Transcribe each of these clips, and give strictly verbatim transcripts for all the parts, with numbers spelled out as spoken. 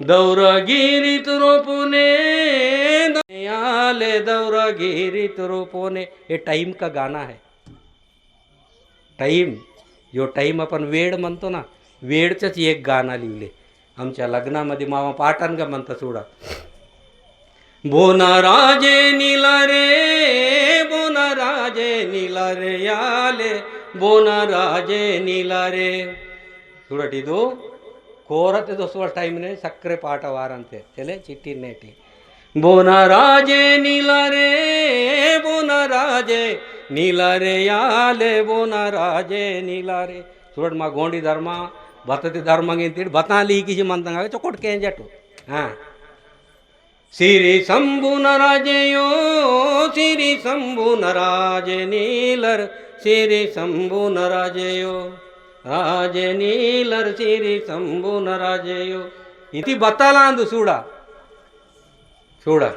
दौरा गिरी तुरो पुने, याले दौरा गिरी तुरो पुने। ये टाइम का गाना है। टाइम, यो टाइम अपन वेळ म्हणतो ना, वेळचंच एक गाणं लिहिले. आमच्या लग्नामध्ये मामा पाटांग म्हणता सोडा. बोना राजे नीला रे, बोना राजे नीला रे, याले बोना राजे नीला रे. सोडा टीदो, कोरते दोस्तवा टाइम ने सक्रे पाटा वारंते, चले चिट्टी नेटी. बोना राजे नीला रे, बोना राजे नीला रे, याले बोना राजे नीला रे. सूरत मा गोंडी धर्मा, बतती धर्मा गिन तीड़ बताली किसी मंतंगा चोकोट केंजटू. हाँ. सिरी संबुन राजे यो, सिरी संबुन राजे नीलर, सिरी संबुन राजे यो, राजे नीलर, सिरी संबुन राजे यो. इति बतालांदु सूड़ा. सूड़ा.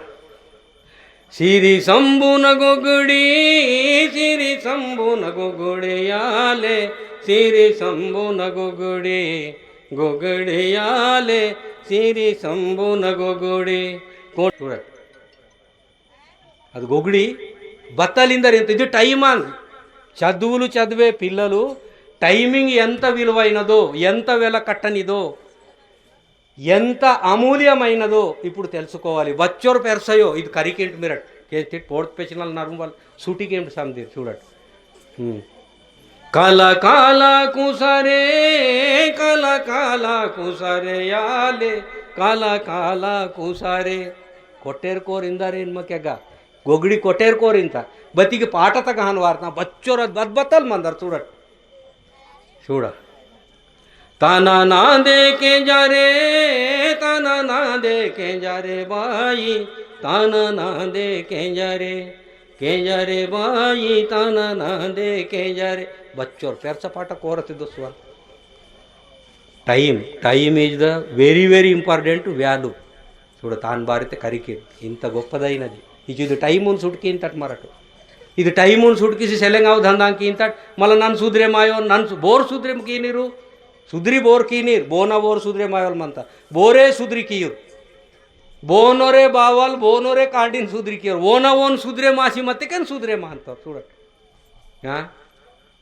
सिरी संबुन गोगुड़ी, सिरी संबुन गोगुड़ी आले, सिरी संबुन गोगुड़ी, गोगुड़ी आले, सिरी संबुन गोगुड़ी. कोट सूड़ा. अदु गोगुड़ी बत्तलिंदर इंत इदु टाइम आन. चदुवुलु चदिवे पिल्ललु टाइमिंग एंत विलुवैनदो, एंत वेल कट्टनिदो, एंत अमूल्यमैनदो इप्पुडु तेलुसुकोवालि. बच्चोर पेरसयो इदु करिकेंट मिरट. केंस्टिट पोर्त पेचिनल नरुमल सूटिकेंट समदीर सूडट. हम्म. काला काला कुसारे, काला काला कुसारे, याले काला काला कुसारे. कोटेर कोर इंदारे इनमकेगा. गोगड़ी कोटेर कोर इंता. बतिके पाटा तक हन वार्ता. बच्चोर अद बद बतल मंदर सूडट. सूडा. ताना ना दे के जा रे, ताना ना दे के जा रे बाई, ताना ना दे के जा रे, के जा रे बाई, ताना ना दे के जा रे. बच्चोर पेरसा पाटा कोरते दोस्तवा. Time, time is the very, very important value. SUDA तान बारिते करिके इंत गोप्पदैनदि. इचु इदु टाइम उन सुटकी इंतट मरट. इदु टाइम उन सुटकीसी सेलेंगाव धंधांकी इंतट. मला नन सुधरे मायो, नन सु-, बोर सुधरे कीनिरु. सुधरी बोर कीनिर, बोना बोर सुधरे मायोल मंता. बोरे सुधरी कियुर. बोनोरे बावल, बोनोरे कांडिन सुधरी कियुर. वोना वोन सुधरे मासी मते केन सुधरे मानता, सूडट. हाँ?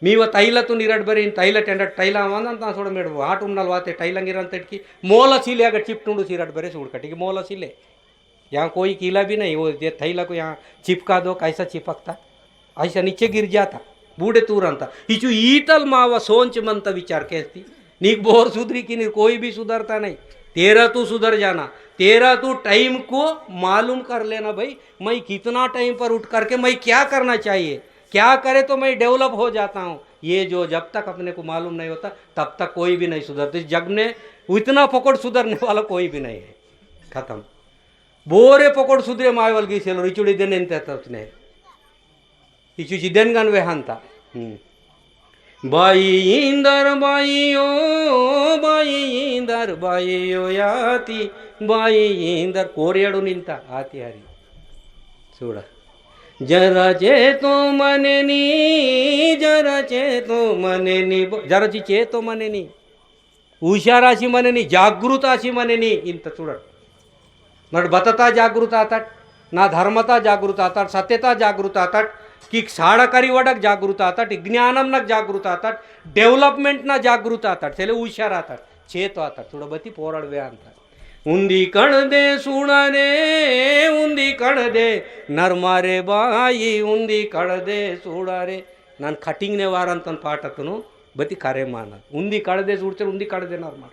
मीवा तैला तू निरट बरे इन तैला टेंडर तैला आवान ता सोड़ मेड़ वो हाट उन्नल वाते तैला गिरन तटकी मोला सिले अगर चिपटुंडु सिरट बरे सूड़ कटी की मोला सिले। यहाँ कोई कीला भी नहीं, वो जे तैला को यहाँ चिपका दो, कैसा चिपकता? ऐसा नीचे गिर जाता, बूढ़े तुरंत। इचु ईतल मावा सोच मंता विचार कैसी? नीक बोर सुधरी कि नहीं, कोई भी सुधरता नहीं। तेरा तू सुधर जाना, तेरा तू टाइम को मालूम कर लेना भाई, मैं कितना टाइम पर उठ करके मैं क्या करना चाहिए, क्या करे तो मैं डेवलप हो जाता हूँ। ये जो जब तक अपने को मालूम नहीं होता, तब तक कोई भी नहीं सुधरता। इस जग में इतना पकड़ सुधरने वाला कोई भी नहीं है। खत्म। बोरे पकड़ सुधरे मायवल की सेलो रिचुड़ी देने तत्ने। इचु चिदेन गन वेहंता। हम्म। बाई इंदर बाई ओ, बाई इंदर बाई ओ याती, बाई इंदर कोरियाडू निंता आती हरी। सूड़ा। जरा चेतो मनेनी, जरा चेतो मनेनी, ब-, जरा ची चेतो मनेनी। हुशार आसी मनेनी, जागृत आसी मनेनी, इंत चूड़ट। नड बतता जागृत आतट, ना धर्मता जागृत आतट, सत्यता जागृत आतट, कि साड़ा करी वडक जागृत आतट, ज्ञानम नक जागृत आतट, डेवलपमेंट ना जागृत आतट, सेले हुशार आतट, चेतो आतट, चूड़ा बती पोराड़ वे अंतट। उंदी कण दे सूड़ा रे, उंदी कण दे नरमा रे बाई, उंदी कण दे सूड़ा रे। नन कटिंग ने वारंतन पाटतनु बती करे मानल। उंदी कण दे सूड़चर, उंदी कण दे नरमा।